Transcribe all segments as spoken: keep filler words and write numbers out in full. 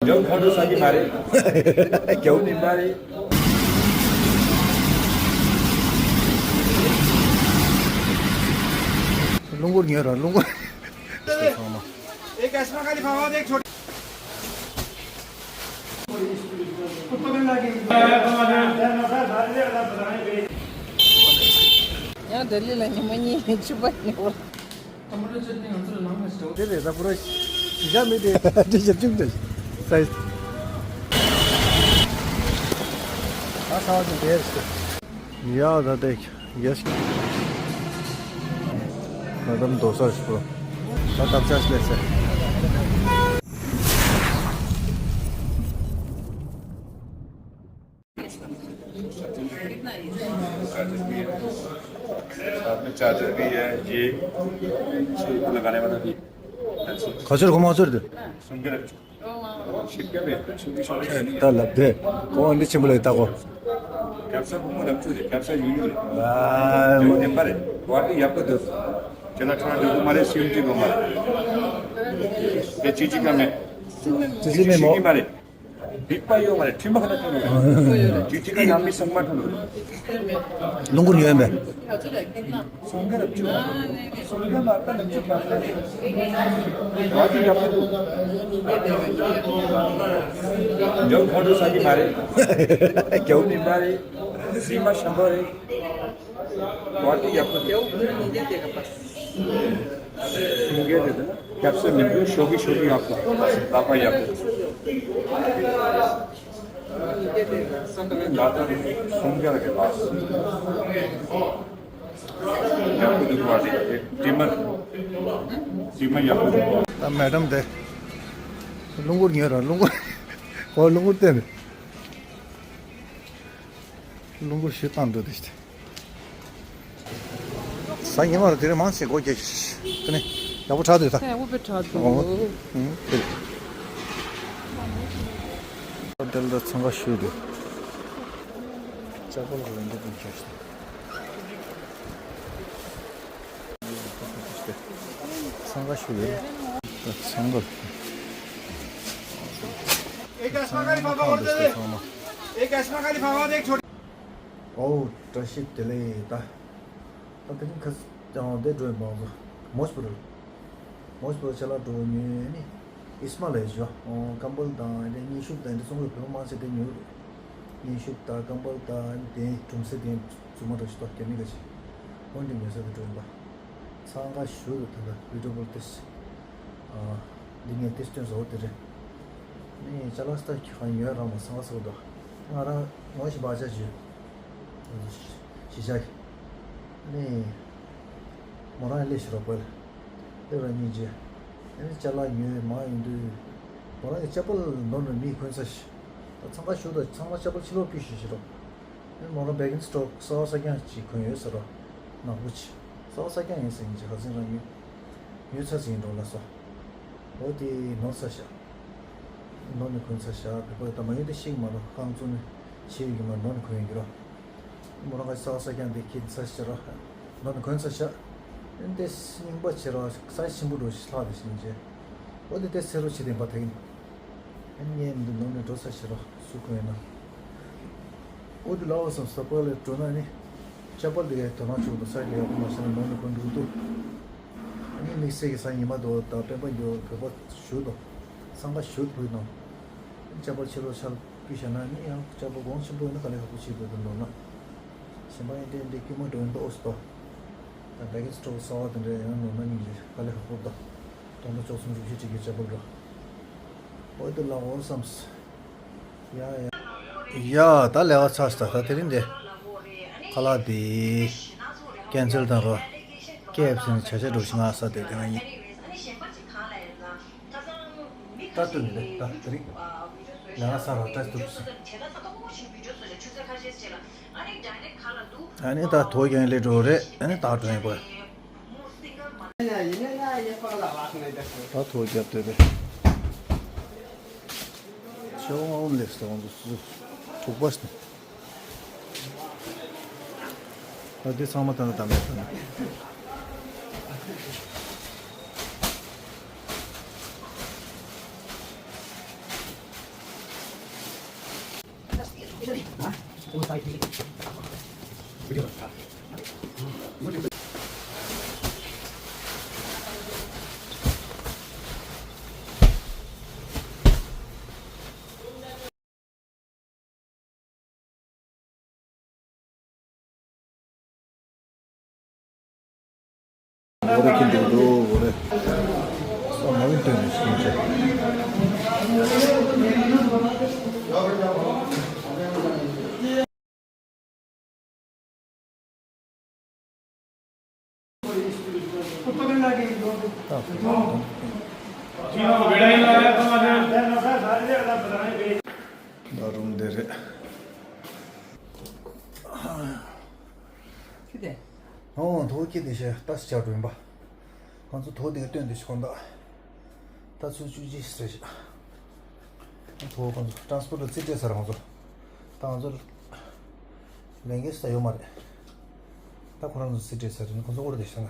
རྒྱ་བོ་ཕར་འགྲོ་ས་གི་མ་རེད། རྒྱ་བོ་མིན་པ་རེད། རླུང་འཁོར་ཉོས་ར་རླུང་འཁོར། एक चश्मा खाली पावा देख छोटे। ཡང་ལྡི་ལི་ལ་ཉི་མ་གཉིས་ཕྱུ་པ་ཉོ། དེ་རེད་ད་པུ་ར་ཞི་བྱ་མི་དེ་དེ་ཞབས་ཅིག་དེ་སའི་ད་ས་བ་དེ་རེད། ཡ་ད་དེ་ཡེ་སི། ང་དམ་དོ་ས་ཞིག་པོ་ད་དམ་ཆ་ཞིག་ལས་སེ། चार्जर भी है, ये लगाने वाला भी। ཁ་ཚོར་ཁོ་མ་ཚོར་དུ། ད་ལབ་དེ་ཁོ་འདི་ཆེན་པོ་ལ་ཡོད་ད་གོ། ཨ་མོ་ནེ་པ་རེ་གོ་ཏི་ཡག་པོ་འདུག་ཅེ་ན་ཁྲ་འདུག་མ་རེད། སིམ་ཅི་གོ་མ་རེད། དེ་ཅི་ཅི་ག་མེད། ཅི་ཅི་མེད་མོ། མ་རེད། ལྡིག་པ་ཡོད་མ་རེད། ཁྲིམས་པ་ཁ་ན་ཐོན་ནོ་རེད། ཇི་ཇི་ཀ་ནང་མི་སང་མ་ཐོན་ནོ་རེད། རླུང་འཁོར་ཉོས་མེད། སུང་ག་རབ་ཅུ། སུང་ག་མ་ཀ་རབ་ཅུ་པ། བ་ཏི་ཡག་པོ་འདུག་རྒྱ་བོ་ཕར་འགྲོ་ས་གི་མ་རེད། རྒྱ་བོ་མིན་པ་རེད། སྲིད་མ་ཤམ་པ་རེད། བ་ཏི་ཡག་པོ་འདུག་སུང་ག་རེད་ད། རྒྱབ་ས་མི་འདུག་ཤོག་གི་ཤོག་གི་ཡག་པོ། ལག་པ་ཡག་པོ། ད་ལྟ་སུང་ག་རེད་པ། ཡག་པོ་འདུག་པ་རེད། དྲི་མ། དྲི་མ་ཡག་པོ་འདུག་ད་མེ་ཌམ་དེ། རླུང་འཁོར་ཉོས་ར་རླུང་འཁོར། ཁོ་རླུང་འཁོར་བསྟན་རེད། རླུང་འཁོར་ཞིག་བཏང་འདུག་དེ་ཞིག་ཟ་ཉི་མ་རུ་དེ་རིང་མང་ཆེ་སྒོ་རྒྱག་དེ་ནས་ཡག་པོ་དྲག་འདུག་ད། ཡག་པོ་དཔེ་དྲག་འདུག་ཨོ། ཨུ། དེ་རེད། ཧོ་ཊེལ་ད་འཚང་ཁ་ཤོས་འདུག་ཅ་པོ་ལ་རེ་འདུག་དེ་རྒྱག་འཚང་ཁ་ཤོས་ཡོད། ད་འཚང་ཁ། འཚང་ཁ་འདུག་ཚང་མ། ཨོ། བཀྲ་ཤིས་བདེ་ལེགས་ད། ད་དེ་རིང་ཁ་ཀྱང་བསྡད་འགྲོ་ཡིན་པ་ང་ཚོ་མོས་པུར། མོས་པུར་ཅ་ལག་འགྲོ་ཉོས་ནི་ཨིས་མ་ལས་ཞོ། ཀམ་བལ་དང་དེ་སྙིང་ཤུབས་དང་དེ་ཚོང་གི་བོད་མང་ཆེ་དེ་ཉོས་རེད། སྙིང་ཤུབས་དང་ཀམ་བལ་དང་དེ་གྲུམ་ཟེ་དེ་རྫུན་མ་འགྲོ་ཞིག་ཏོག་རྒྱ་མི་ག་ཅིག་འོན་ཏེ་ཉོས་ས་དེ་འགྲོ་ཡིན་པ། འཚང་ཁ་ཤོས་དེ་ད་ལྟ་བི་ཌིའོ་བོར་ཏེ། འདི་ངས་ཏེ་སྟོན་བཟོ་དེ་རེད། ནི་ཅ་ལག་སྟབས་ཀྱིས་གང་ཉོས་རང་མ་སང་བ་སོགས་དོ། ང་རང་ངོ་ཤེས་པ་ཅག་ཅིག་གཞིས་ཆགས་ཀྱི། ནི་མོ་རང་ལས་ཤི་རོགས་པོ་ལ། ལས་རང་ཉིད་ཀྱི། ནི་ཅ་ལག་ཉོས་མ་ཡིན་དུས། མོ་རང་གི་ཅ་པལ་ནོར་ནས་མིས་གོན་ཚར་ཤི། ད་འཚང་ཁ་ཤོར་དུ་ཚང་མ་ཅ་པལ་ཕྱི་ལོགས་ཕུད་ཤི་ཤི་རོགས། ཨེ་མོ་རང་བེ་གིན་སི་ཊོག་གསར་པ་གསར་རྐྱང་ཅིག་གོན་ཡོད་ཟེར་རོ། ནག་པོ་ཅིག་གསར་པ་གསར་རྐྱང་ཡིན་ཟེར་ཡིན་ཅིག་ཧ་ཟིན་རང་ཡོད། ཡོད་ཚ་ཟིན་འགྲོ་ལ་སོ། འོ་དེ་ནོར་ས་ཤ། ནོར་ནི་གོན་ཚ་ཤ་བེ་པ་ད་མ་ཡོད་དེ་ཤིག་མ་རོ་ཁང་ཚོ་ནི་ཤེས་ཡོད་ཀྱི་མ་ནོར་ནི་གོན་ཡོད་ཀྱི་རོ། མོ་རང་ག་གསར་པ་གསར་རྐྱང་དེ་ཁྱེད་ཚ་ཤ་རོ། ནོར་ནི་གོན་ཚ་ཤ། ཨེ་འདི་རྙིང་པ་ཆེ་རོ་ས་ཆེན་པོ་འགྲོ་ཤི་ལྷག་དེ་ཤིན་ཅེ། འོ་དེ་དེ་སེ་རོ་ཆེ་དེ་འབའ་ཐག་ཡིན། ཨ་ནི་ངས་འདི་ནང་ནས་འགྲོ་ས་ཞེ་རོ་སུ་གོ་ཡིན་ན། ཨོ་དེ་ལའོ་སམ་ས་པ་ལས་འགྲོ་ན་ནི། ཅ་པལ་དེ་གའི་དོ་སྣང་བྱུང་དུ་ས་ཡི་ཡག་པོ་མ་ཤེས་ན་ནང་ནས་གོན་འགྲོ་འདུག་ཨ་ནི་དམིགས་བསལ་གྱི་ས་ཉི་མ་དོ་དང་སྤེན་པ་འགྱོ་བོད་པ་ཞུ་དོ། སང་ག་ཞུ་བུད་ནོ། ཅ་པལ་ཕྱི་ལོགས་ཆར་སྤུས་བྱས་ན་ནི་ཡང་ཅ་པལ་གོང་ཆེན་པོ་ཡིན་ན་ག་ལེ་ཁག་པོ་བྱེད་དགོས་འདུག་ནོ་ན། གཞན་པ་ཡིན་ཏེ་འདི་དཀྱུས་མ་འགྲོ་ཡིན་པ་ཨོ་སི་དོ། ད་བེ་གིན་སི་ཊོག་གསར་པ་དེ་འདྲ་ཡང་ནོར་ན་སྙིང་རྗེ་ག་ལེ་ཁག་པོ་དོ། སྟོང་དང་བཅུ་གསུམ་རུ་བཞི་ཅིག་གི་ཅ་པལ་རོ། ཨོ་དེ་ལ་འོ་བསམས། ཡ་ཡ། ཡ་ད་ལས་ཀ་ཚར་སོང་ད་དེ་རིང་དེ། ཁ་ལག་དེ། ཀན་སེལ་དང་རོ། ཀེ་ཨེཕ་སི་ནས་བྱ་བྱ་འགྲོ་ཞིག་ང་ས་དེ་དེ་ང་ཡིན། ད་ལྟོས་ནས་ད་དེ་རིང་། ལས་ཀ་ཚར་རོ་ཏྲ་ཐུབ་སོང་། ཨ་ནི་ད་ཐོ་རྒྱང་སླེབས་འགྲོ་རེད། ཨ་ནི་ད་འགྲོ་ཡིན་པ། ད་ཐོ་རྒྱབ་སྟེ་རེད། ཆེ་བ་ཨོམ་ལེབ་སྟེ་ང་ཚོ་ཚོ་དྲུག་པ་སྟེ། ད་འདི་ཚང་མ་ད་ནི་ད་མེད་ད་ནི། འོ་རེ་ཁྱི་འདུག་འདུག་འོ་རེ། ས་མ་ཡིན་སྟོན་ནས་ཤིང་ཆ། ད་རུང་འདི་རེད། ཁྱི་དེ། ཨོ་དོ་ཁྱི་དེ་ཤེས་ལྟ་ཞིག་བྱ་འགྲོ་ཡིན་པ། ཁོང་ཚོ་དོ་དེ་ག་སྟོན་དེ་ཤི་ཁོང་ད། ད་ཚུར་བཅུག་ཅི་ཟེར་ཞིག་དོ་ཁོང་ཚོ་ཊ་རན་སི་པོར་ཊི་རྩིས་སྤྲད་ཚར་ཁོང་ཚོ། ད་ང་ཚོ་ལས་འགན་ས་ཡོད་མ་རེད། ད་ཁོ་རང་ཚོ་རྩིས་སྤྲད་ཚར་རེད། ཁོང་ཚོ་ཨོ་ར་དེ་ཤི་ན།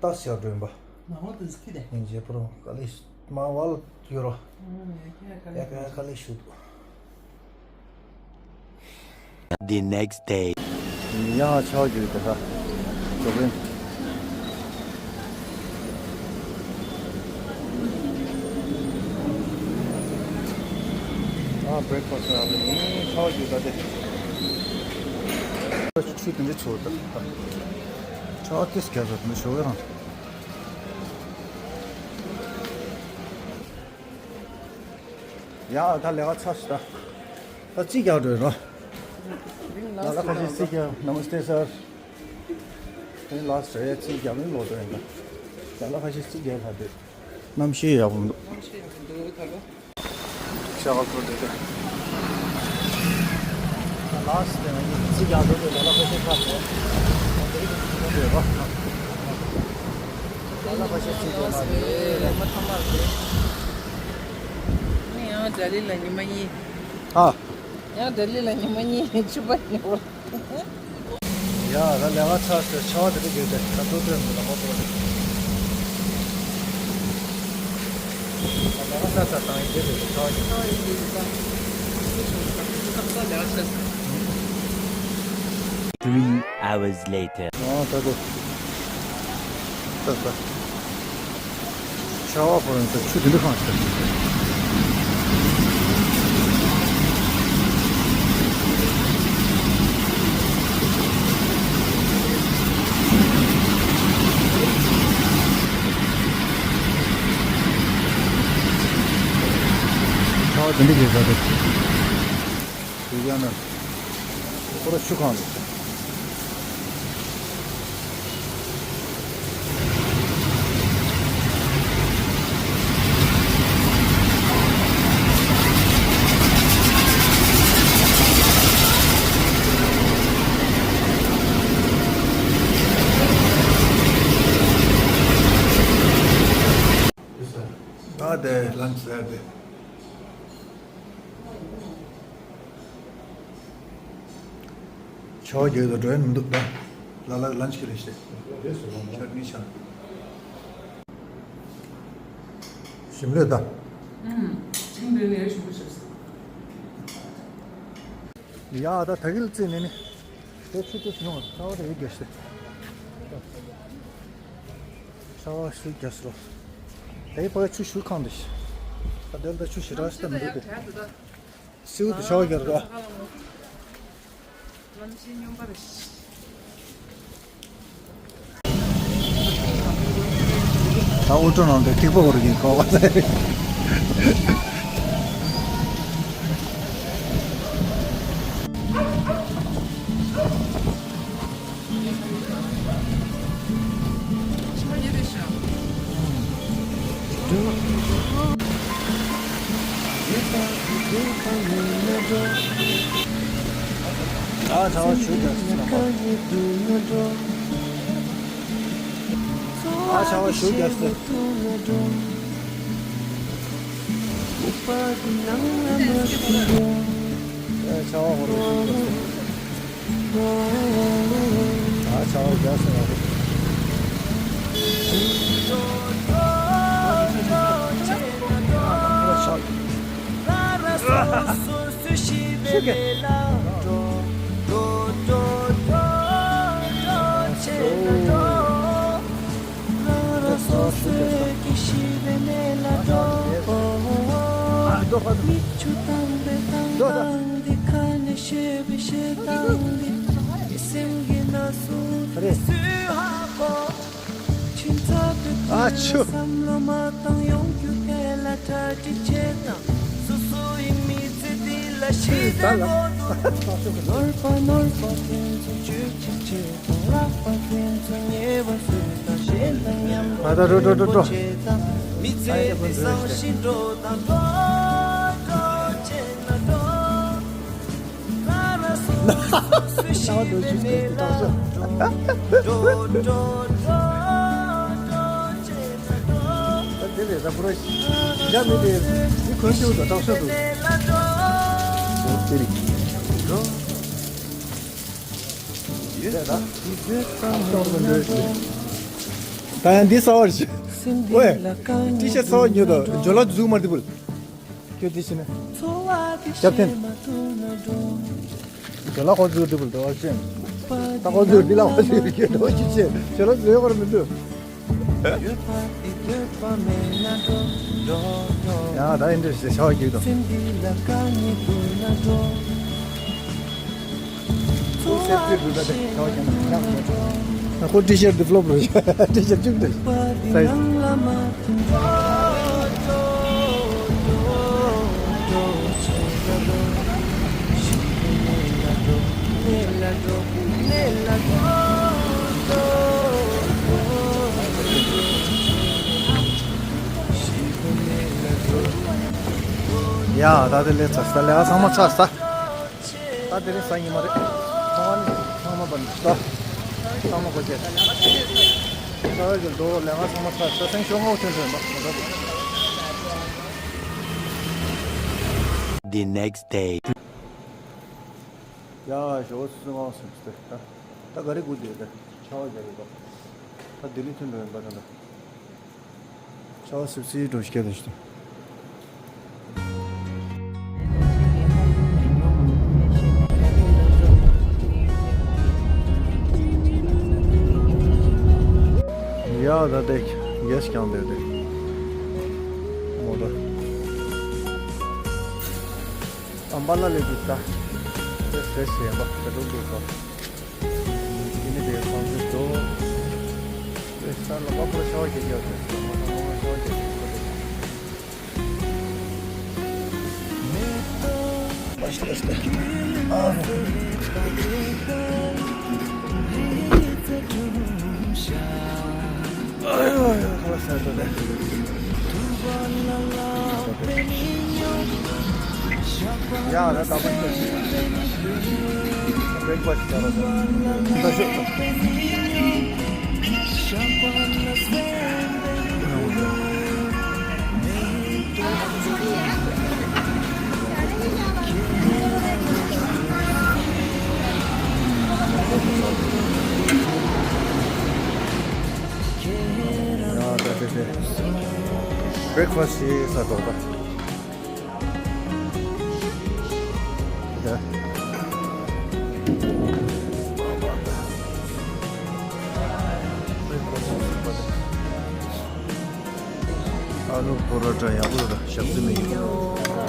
ལྟ་ཞིག་བྱ་འགྲོ་ཡིན་པ། ནང་ལོགས་དེ་ཁྱི་དེ། ཡིན་རྗེས་པོ་རང་དཀའ་ལས་མ་བ་ལ་ཡོད་རོ། ཡ་ཀ་དཀའ་ལས་ཞུ་འདུག The next day. ཡང་ཆར་པ་རྒྱུག་དེ་ས། ཇོ་བན། ཨ་བྷི་རེག་ཕ་སི་ཊི་རག་པ་ཡིན། ཆར་པ་རྒྱུག་ད་དེ། ཆུ་དེ་འདྲ་ཚོ་ད། ཆར་པ་ཏིས་རྒྱག་ཟེར་དེ་ཞོ་གི་རང་། ཡ་ད་ལས་ཀ་ཚར་ཤི་ད། ད་རྩིས་རྒྱག་འགྲོ་ཡིན་རོ། ལ་ལ་ཁ་ཤས་རྩིས་རྒྱག Namaste sir. དེ་ལ་ཟེར་རྩིས་རྒྱག་མིན་ལོ་དོ་ཡིན་ད། ལ་ལ་ཁ་ཤས་རྩིས་རྒྱག་ལ་དེ། གནམ་གཤིས་ཡག་པོ་འདུག་གནམ་གཤིས་ཡག་པོ་འདུག་ད་ལོ། ཤ་བ་ཁོ་དེ་དེ། ལ་ཟེར་དེ་ང་གཉིས་རྩིས་རྒྱག་འགྲོ་དེ་ལ་ལ་ཁ་ཤས་ཁ་དེ། ལ་ལ་ཁ་ཤས་རྩིས་རྒྱག་ལ་དེ། མ་ཐ་མ་རེད། ཡང་ལྡི་ལི་ལ་ཉི་མ་གཉིས། ཨ། ཡང་ལྡི་ལི་ལ་ཉི་མ་གཉིས་ཕྱུ་པ་ཉོ། ཡ་ད་ལས་ཀ་ཚར་སོང་། ཆར་པ་དེ་འདྲ་རྒྱུག་དེ་ད་ཏོག་ཏོག་མི་ལ་མོ་པོ་རེད། ད་ལས་ཀ་ཚར་ཚར་དང་ཡིན་དེ་རེད། ཆར་པ་རྒྱུག་ཆར་པ་ཡིན་དེ་རེད་ད། ད་ལས་ཀ་ཚར་སོང་། Three hours later. ཨོ་ད་དེ། ད་ད། ཤ་བ་ཁོ་རང་ཚོ་ཆུ་དེ་འདྲ་གང་ཤར། ཤ་བ་དེ་འདྲ་ཞིག་ཟ་དེ། དེ་ཡང་ན། ཁོ་ར་ཆུ་གང་རེད། ཨ་དེ་ལན་ཟེར་དེ། ཆར་པ་རྒྱག་དང་འགྲོ་ཡ་མི་འདུག་ད། ལ་ལ་ལན་ཆི་རེད་ཤེ། ཆར་ནི་ཆར། ཞིམ་ལོས་ད། ཨུམ། ཆིང་དེ་ནས་ཞིམ་པོ་ཞིག་ཡ་ད་ད་གིལ་རྩེ་ནས་ནི། དེ་ཆུ་དེ་ཞིམ་བ་ཆར་པ་དེ་ཡི་རྒྱ་ཤེ། ཆར་པ་ཞུ་རྒྱ་ཤེ་རོ། དེ་ཕ་ཆུ་ཞུ་ཁང་དེ་ཤེ། ད་དེ་ད་ཆུ་ཞི་ར་ཤི་ད་མི་འདུག་དེ། སེའུ་དེ་ཆར་པ་རྒྱག་རོ། ད་ཨོ་ཊོ་ནང་དུ་ཐིགས་པ་འོར་གྱིན་གོ་བ་ལས། ཨ་ཆར་པ་ཞུ་རྒྱག་སོང་། ཨ་ཆར་པ་ཞུ་རྒྱག་སོང་། ཨ་ཆར་པ་ཧོ་རུ་ཞུ་རྒྱག་སོང་། ཨ་ཆར་པ་རྒྱག་སོང་། ཨ་ཆར་པ་ཞུ། ཨ་ཆུ། ད་ལ། ཨ་ད་འགྲོ་འགྲོ་འགྲོ་འགྲོ། ཨ་ཡེ་ཀུན་འགྲོ་ཤེས། ལ་འགྲོ་ཅིག་འགྲོ་ཅིག་དྲག་ཤོས། ད་དེ་ལས་ད་ཁོ་རང་ཡ་མི་དེ་མི་གོན་ཆུ་དང་དྲག་ཤོས་འདུག་དེ་རིགས་འགྲོ། ད་ཡང་འདི་གསར་བ་རེད། ཝེ། ཊི་ཤར་ཊི་གསར་བ་ཉོས་དང་ཇོ་ལ་འཛུགས་མ་འདི་བུ། ཁྱོད་འདི་ཕྱིན་ན། ཀེབ་ཊན། ཇོ་ལ་ཁོ་འཛུགས་འདི་བུ་འགྲོ་བ་ཅན། ད་ཁོ་འཛུགས་འདི་ལ་ཁོ་འཛུགས་ཀྱི་འགྲོ་བ་ཅན། ཇོ་ལ་འཛུགས་ཡོད་པར་མི་འདུག་ཡ་ད་ཡིན་འདྲ་ཞེས་བྱ་བ་གྱིས་དང་། ཁོ་ཊི་ཤར་ཊི་ཕི་ལོབ་རེད། ཊི་ཤར་ཊི་བཅུ་རེད། སའི་ཛི། ཡ་ད་དེ་ལས་ཚར་ས་ལས་ཨ་ཚང་མ་ཚར་ས། ད་དེ་རིང་གཟའ་ཉི་མ་རེད། ཚང་མ་ནི་ཚང་མ་བར་འདུག་ད་ཚང་མ་གོ་ཆེ། ས་བའི་གི་རྡོ་ལས་ང་ཚང་མ་ཚར་ས་སེང་ཤོག་ངོ་ཐོན་ཐོན་པ་མ་གཏོགས། The next day. ཡ་ཞོགས་སུ་ངང་སེམས་སྟེ་ད་ད་ག་རེ་དགོས་དེ་ད་ཆ་བ་རྒྱ་རེད་པ། ད་ལྡི་ལི་ཐོན་འགྲོ་ཡིན་པ་ད་ད། ཆ་བ་སིབ་སིབ་འགྲོ་ཤེས་ཀྱི་ཞིག་ཡ་ད་དེ་གེས་ཀྱང་དེ་དེ་མོ་ད་ཨམ་བ་ལ་ལས་འདུག་ད་དེ་ཟེར་ཟེར་ཡིན་པ་ད་འགྲོ་འདུག་ག་དེ་ནི་དེ་ཁོང་ཚོས་འགྲོ། དེ་ས་ལ་པ་པོ་ཤ་བ་རྒྱག་རྒྱག་དེ་ས་མ་ཐང་མ་ཤ་བ་རྒྱག་རྒྱག་ཁོ་དེ། ཨ་ཧོ། ཨ་ཡོ་ཡོ་ཁ་ལག་ཟ་འགྲོ་དེ། ཡ་ད་ད་པ་ཤོད། བྷེག་ཕ་སི་ཊི་ཟ་རོགས་ཟ། ད་ཤོད། ཡ་ད་དེ་དེ། བྷེག་ཕ་སི་ཊི་ཟ་འགྲོ་ད། ཨ་ལུ་པོ་རོ་ཊ་ཡག་པོ་རེད། ཞག་རྩི་མེད་ཀྱི།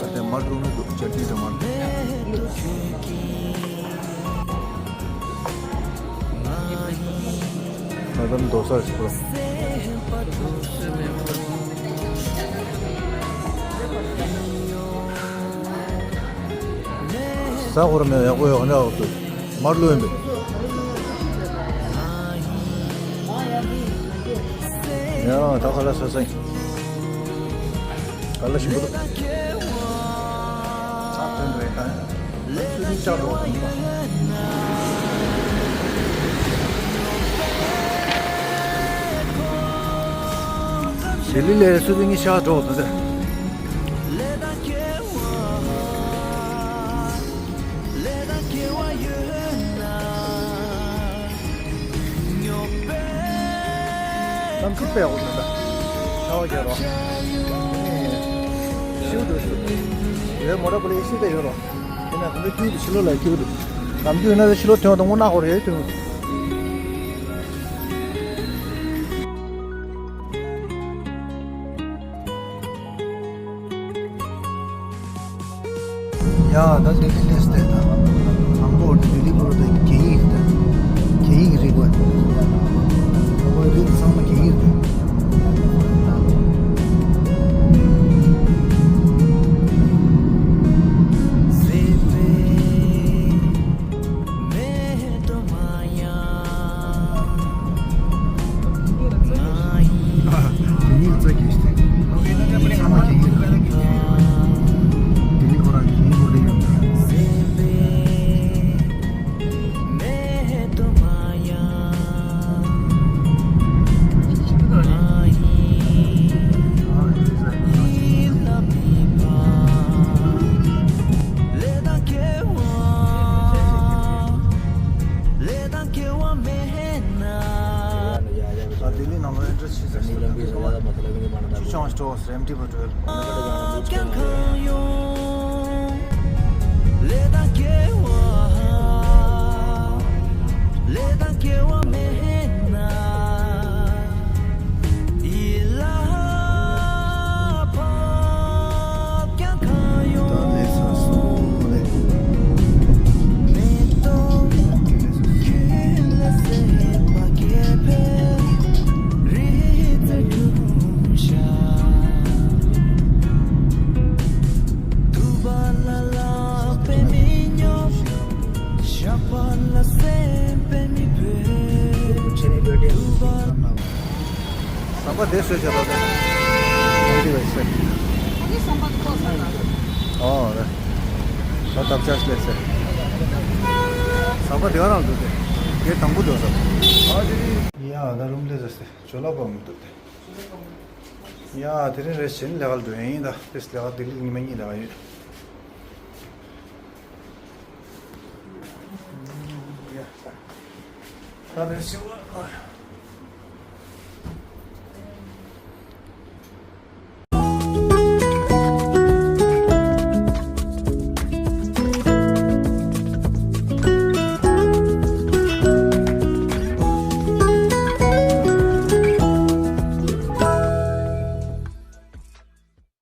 ད་དེ་མར་བླུགས་ན་འདུག་ཅ་ཊི་དང་མར། ད་དམ་རྡོ་སར་ཞིག་ལ། ཟ་ཧོར་མེད་ཡག་པོ་ཡོད་ན་འོག་ཏུ་མར་བླུགས་ཡིན་པས། ཡང་ད་ཁ་ལག་ཟ་ས་ཡིན། ག་ལ་ཞིམ་པོ་འདུག་ཚགས་ཚུད་རེད་ད། ལྡི་ལི་ལ་སུ་ཏུ་ངི་ཤ་འགྲོ་འདུག་ཟེར། གནམ་གཤིས་དཔེ་ཡག་པོ་འདུག་ད། ཆར་པ་རྒྱག་རོགས། ཤིའུ་འགྲོ་ཤིའུ། ཡོད་མོ་ར་པོ་ལེ་ཤིའུ་དེ་ཡོད་རོགས། ཡིན་ན་དེ་འདྲ་སྐྱིད་པོ་འདུག་ཕྱི་ལོགས་ལ་སྐྱིད་པོ་འདུག་ནམ་རྒྱུན་ཡིན་ན་ཕྱི་ལོགས་ཐོན་དང་དངོས་གནས་ཧོ་རེད་ཐོན། ཡ་ད་ལྡི་ལི་སླེབས་ཏེ་ད་དང་པོ་ལྡི་ལི་བོར་ཏེ་གད་ཡིག་ད་གད་ཡིག་རིག་པ་ད་བོད་རིགས་ཚང་མ་གད་ཡིག་ད། དེ་ཉིད་རྩ་གིས་ཏེ། ཚང་མ་གད་ཡིག་རེད། དེ་ནི་ཁོ་རང་གད་ཡིག་པོ་རེད་ཡོང་ད། ལྡི་ལི་ནང་ལ་ཨེན་ཊི་རི་བྱེད་ས་ཞིག་ལ་འདི་ཚོ་བ་ཆུ་ཆང་སྤྲོ་སེམས་ཀྱི་བ་འགྲོ། ཟམ་པ་དེ་བཟོས་བྱས་ད་ལྟ། ཨ་ནི་ཟམ་པ་ཐོག་ས་ལ། ཨོ་རེད། ད་ཐབ་ཆག་སླེབས་ཟེར། ཟམ་པ་དེ་ག་རང་འདུག་སྟེ། དེ་དང་པོ་འདུག་ཟེར། ཡ་ད་རུམ་ལས་ཟེར་ཏེ་ཇོ་ལགས་པ་མི་འདུག་སྟེ། ཡ་དེ་རིང་རེ་བཞིན་ལས་ཀ་འགྲོ་ཡ་ཡིན་ད། དེ་ལས་ཀ་དེ་ལས་ཉི་མ་གཉིས་ལས་ཀ་ཡོད། ཡ་ད་རེ་བཞིན།